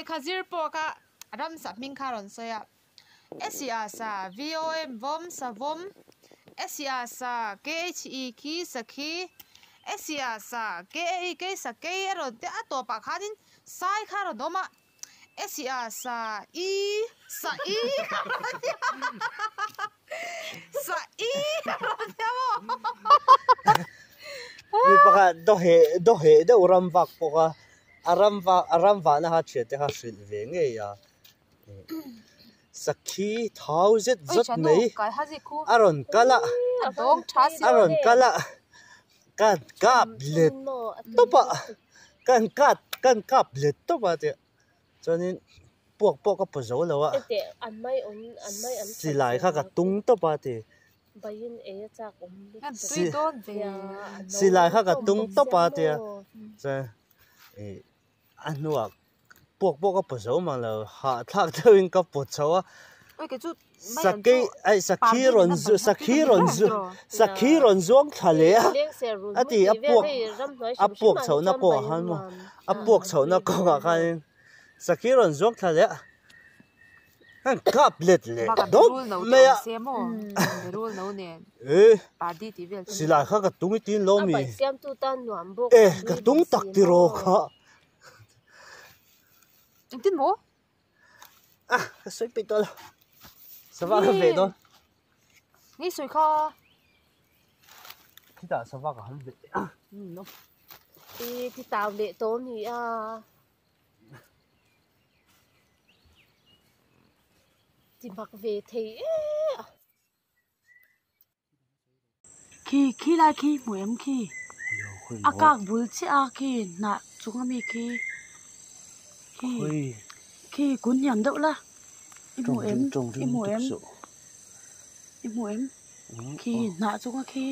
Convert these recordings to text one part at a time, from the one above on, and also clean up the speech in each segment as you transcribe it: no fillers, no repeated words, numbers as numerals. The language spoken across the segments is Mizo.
Lehkha zir pawh kha ramsa hming kha a rawn sawi a, Esia sa vom vawm savawm, Esia sa khe khi sakhi, Esia sa kae kei sakei a rawn ti a tawpah khanin sai kha a rawn awm a, Esia sa i sa i a rawn ti a, sa i a rawn ti a maw. Mi pakhat dawheh dawheh deuh ram vak pawh a, a ram vak a ram vahna kha thiante kha hrilh ve ngei a. Sakhi thau zet zawt mai a rawn kal a, a rawn kal a, kan kap let tawp a, kan kap kan kap let tawp a tih chuanin puak pawh ka paw zo lo a, silai kha ka tung tawp a tih silai kha ka tung tawp a tia chuan ih a hnuah. Puak pawh ka paw zo mang lo, hahthlak deuhin ka paw chho a. Sakei aih sakhi rawn zu sakhi rawn zu sakhi rawn zuang thla leh a a ti a puak a puak chhohna kawngah khan maw a puak chhohna kawngah khanin sakhi rawn zuang thla leh a an kap let leh dawp mai a eh silai kha ka tung i tin lo mi eh ka tung tak tiraw kha. Engtin maw? Ah, ka sawi peih tawh lo. Sava ka ve dawn. Ni sawi kha. Khitah sava ka han ve. No. I ti tau leh tawh ni a. Ti mak ve thei e a. Khi khi lai khi hmu em khi a kak bul chiah a khi hnah chung ami khi khi khi kun hniam deuh la i hmu em i hmu em i hmu em khi hnah chung a khi.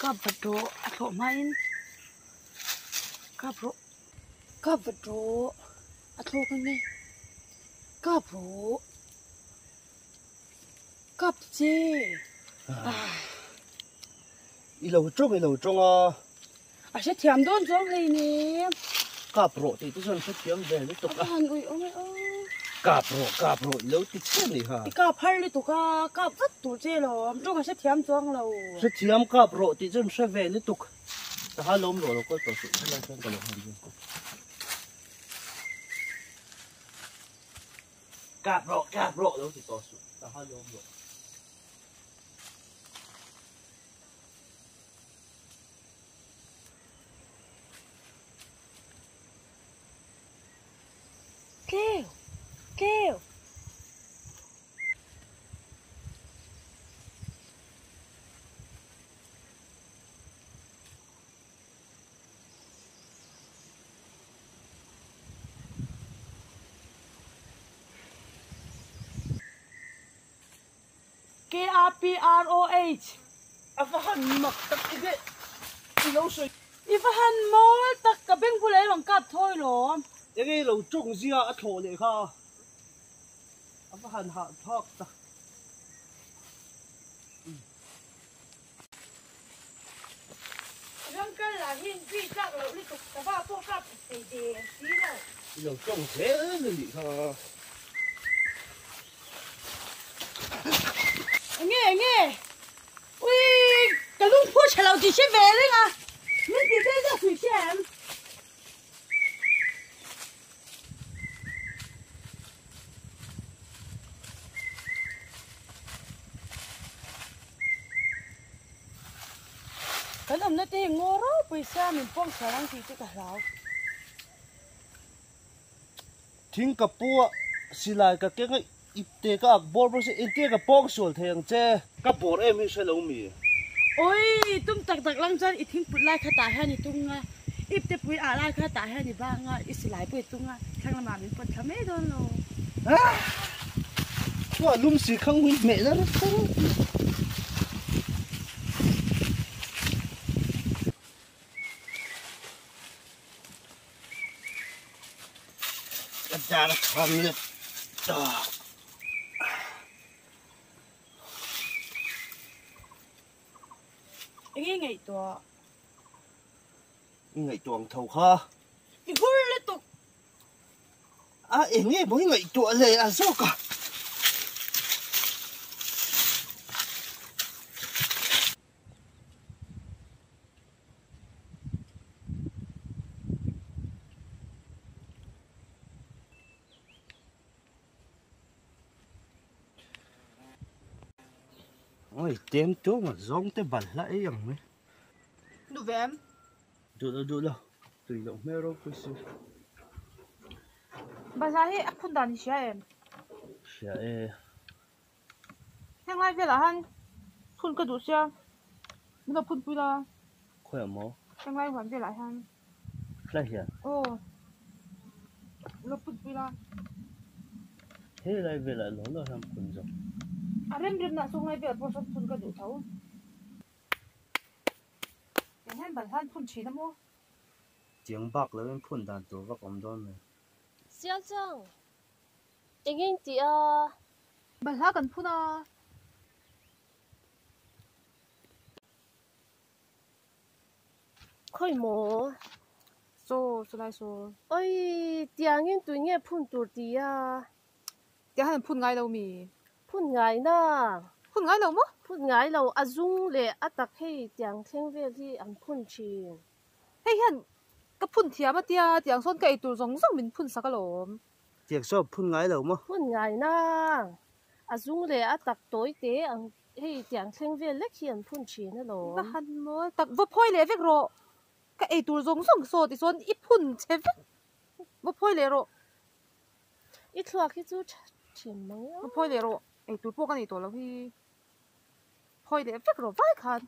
Kap vat rawh a thlawh hmain kap rawh. Kap vat rawh a thlawk ang e kap rawh kap che I lo tawng i lo tawng a. A hrethiam dawn chuang hlei nen. Kap rawh tih te chuan hrethiam ve lutuk a. A han ui awm e aw. Kap rawh kap rawh i lo ti chiah ni kha. I kap har lutuk a kap vat tur che lawm tawng a hrethiam chuang lo. Hrethiam kap rawh tih chuan hre ve lutuk. Ka ha lawm rawh lo kawl tawh suh helai chuan ka lo han zui kap rawh kap rawh lo ti tawh suh ka ha lawm rawh. Keu keu. KAPROH. A va han mak tak i deh i lo sawi. I va han mawl tak ka beng bulah i rawn kap thawi lawm. Enge i lo tawng zia a thlawh leh kha a va han hahthlak tak. Ram kal lah hian zui tlak loh lutuk sava pawh kap thei der si lo. I lo tawng zel a nih kha. Enge enge ui ka lungphu tha lo tih hre ve reng a min tih vel zawk tih hria em. Kan awmna te hi ngaw ropui sia min pawng chhuah ang tih chu ka hlau. Thing ka pu a, silai ka keng a, ipte ka ak bawr bawk si, engtia ka pawng sual thei ang che. Ka bawr em hi hre lo mi. Oi, tum tak tak lang chuan i thingput lai kha tah hian i tung a, ipte pui ah lai kha tah hian i bang a, i silai pawh i tung a, thlang lamah min pawt thla mai dawn lo. Chua lum si khang hun hmeh na reuh reuh. Ka dar a kham let tawk. Enge ngaihtuah? I ngaihtuah ang tho kha. I hur lutuk. A eng nge maw i ngaihtuah leh a zawk a. Oi tem tuam a zawng te bal hla ei ang mai. Duh ve em? Duh lo duh lo tui loh hmel ropui si. Balhla hi a phun dan i hria em? Hria e. Heng lai velah han phun ka duh sia min lo phun pui la. Khawiah maw? Heng lai huan velah hian. Hlai hian? Aw. Min lo phun pui la. He lai velah lo lo hian phun zawk. A rem rem nah sawn lai velah pawh sawn phun ka duh tho. Eng hian balhla an phun thin a maw? Tiang bak lo in phun dan tur vak awm dawn mai. Sial chang. Eng eng tih a? Balhla kan phun a. Khawi maw? Saw, saw lai saw. Oi, tiangin tui nge phun tur ti a? Tiang hian an phun ngai lo mi? Phun ngai na. Phun ngai lo maw? Phun ngai lo, a zung leh a tak hei tiang thleng vel hi an phun thin. Hei hian ka phun thiam a tia, tiang sawn ka eitur zawng zawng min phun sak alawm. Tiang saw phun ngai lo maw? Phun ngai nang. A zung leh a tak tawi te ang hei tiang thleng vel lek hi an phun thin alawm. Va han maw tak va phawi leh vek rawh. Ka eitur zawng zawng saw ti chuan i phun che vek. Va phawi leh rawh. I thluak hi chu tha thin mang e aw. Va phawi leh rawh. Eitur pawh ka nei tawh lo hi. Phawi leh vek rawh vai khan.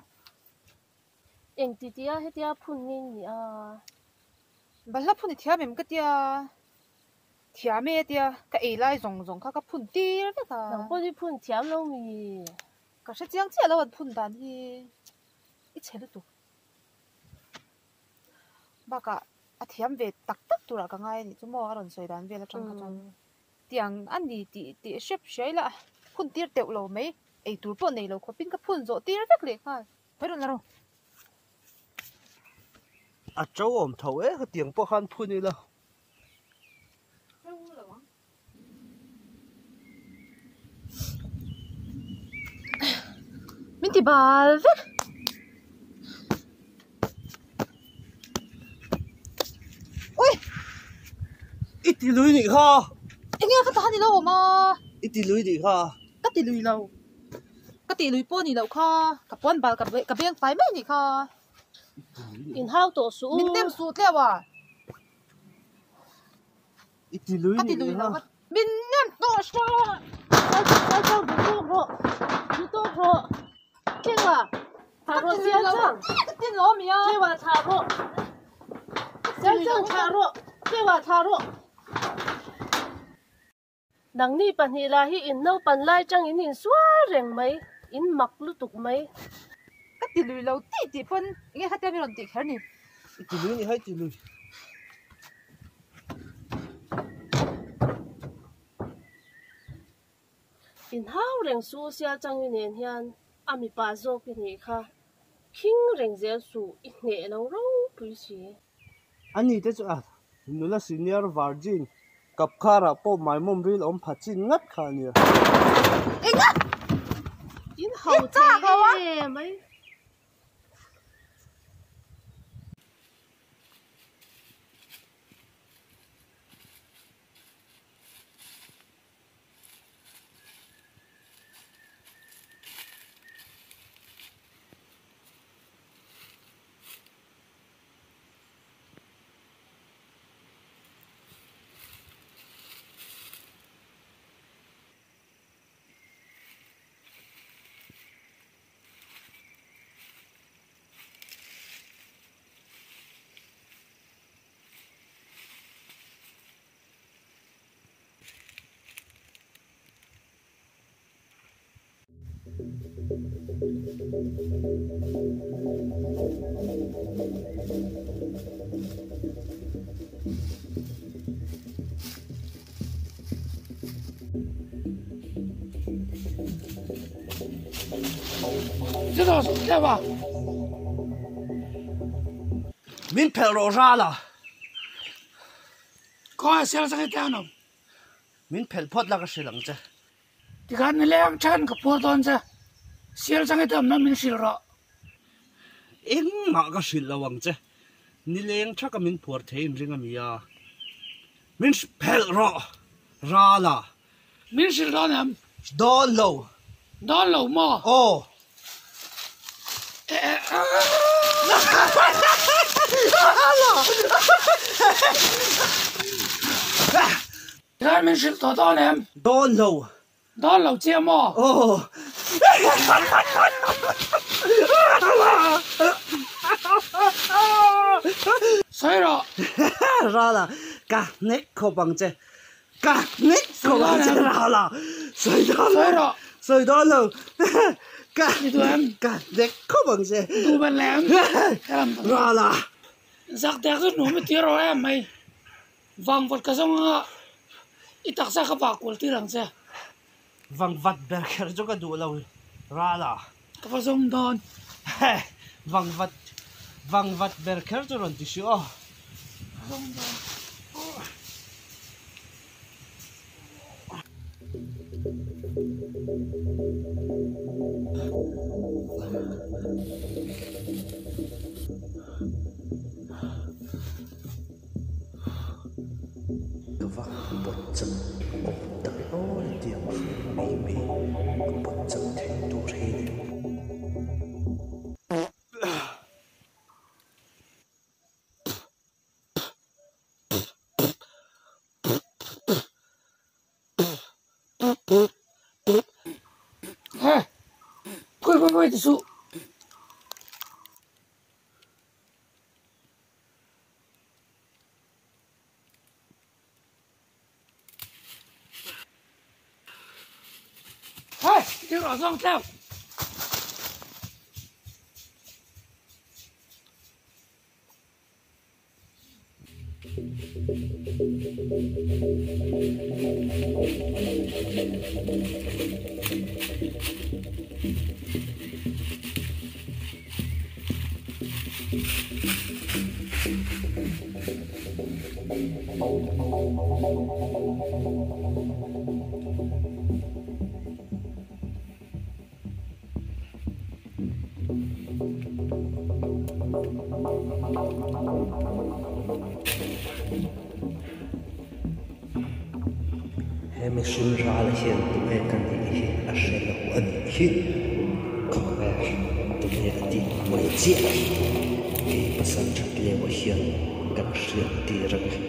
Eng ti tia hetia phun nge ni a? Balhla phun i thiam em ka tia, thiam e tia ka ei lai zawng zawng kha ka phun tir vek a. Nang pawh hi phun thiam lo mi? Ka hre chiang chiah lo an phun dan hi i chhe lutuk. Bakah a thiam ve tak tak turah ka ngai a nih chu maw a rawn sawi dan vel atang kha chuan. Tiang a ni tih tih hrep hriai la phun tir teuh lo mai, ei tur pawh nei lo khawpin ka phun zawh tir vek leh nghal. Hawi rawn la rawh. A to awm tho e, hetiang pawh khan phun ila. To lo ang. Min ti bal vek. Ui! I ti lui nih kha. Enge ka tahan ilo awm a? I ti lui nih kha. Ka ti lui lo. Ka tih lui pawh a nih loh kha, ka puan bal ka beng fai mai a nih kha. In hau tawh suh u. Min nem suh tleu a. I ti lui nih kha. Min nem tawh suh. Kal kal kal duh tawk rawh. Duh tawk rawh. Thleng a. Thlah rawh sial chang. Ka ti lo mi a. Tleu ah thlah rawh. Sial chang thlah rawh. Tleu ah thlah rawh. Nangni pahnih lah hi in naupan lai tang in insual reng mai, in mak lutuk mai. Ka ti lui lo tih tih pawn enge khatia mi rawn tih kher ni. I ti lui ni hai ti lui. In hau reng su sial chang i nen hian a mipa zawk i nih kha khing reng zel suh i hneh lo ropui si. Ani te chu a nula senior virgin Kapkharah pawh maimawm ril awm pha chin ngat kha a nia. Enga! In ho thei e mai. Min phelh rawh ral a. Khawi sial chang i tlan awm. Min phelh phawt la ka hrilh ang che. Tikhan ni leng then ka phur dawn che. Sial chang i te awmna min hrilh rawh. Engmah ka hrilh lo ang che. Ni leng thaka min phuar thei in ring a mi a. Min phelh rawh ral a. Min hrilh dawn em? Dawn lo. Dawn lo maw? Aw. Tikhan min hrilh tawh dawn em? Dawn lo. Dawn lo chiah maw? Aw. Sawi rawh. Rala, ka hnek khawp ang che. Ka hnek khawp ang che Rala. Sawi dawn lo. Sawi rawh. Sawi dawn lo. Ka Ni duh em? Ka hnek khawp ang che. Duh ban leh em? Rala. Zak dek chu nuam i tir rawh em mai. Vangvat ka zawng anga i taksa ka vah kual tir ang che. Vangvat ber kher chu ka duh lo Rala. Ka va zawng dawn. Vangvat vangvat ber kher chu rawn ti hrih aw. Zawng dawn. Ka va pawt chak awm tak e aw hetiang hriat mai mai ka pawt chak thei tur hi ni. He! Pui pui pui ti suh. He! Ti rawh zawng tleu. He mihring ral hian tunge ka nih hi a hre lo a nih hi khawvel tunge a tih mai chiah hi kei pasal that leuh ah hian kan hriat tir a ni.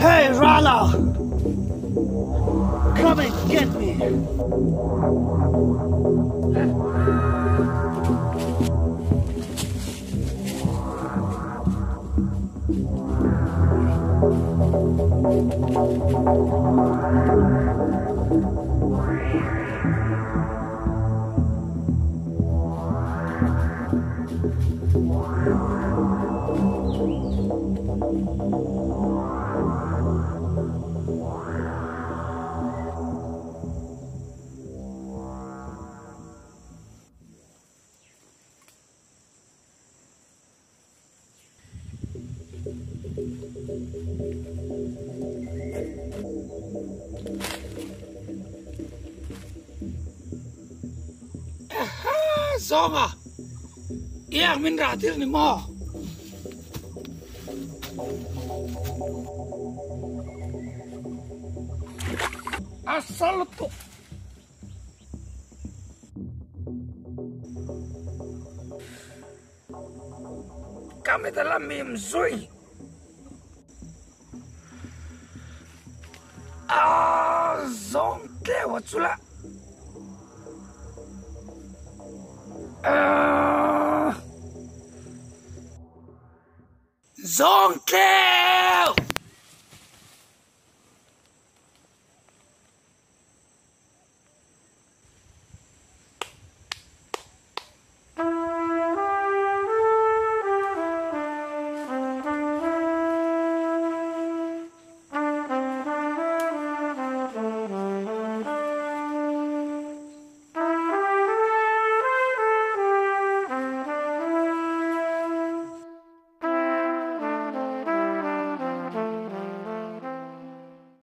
Hey, Rala! Come and get me! Zawnga iak min rah tir ni maw? A sa lutuk. Ka mit a la mim zui. A zawng tleu a chu la. Zawng tleu!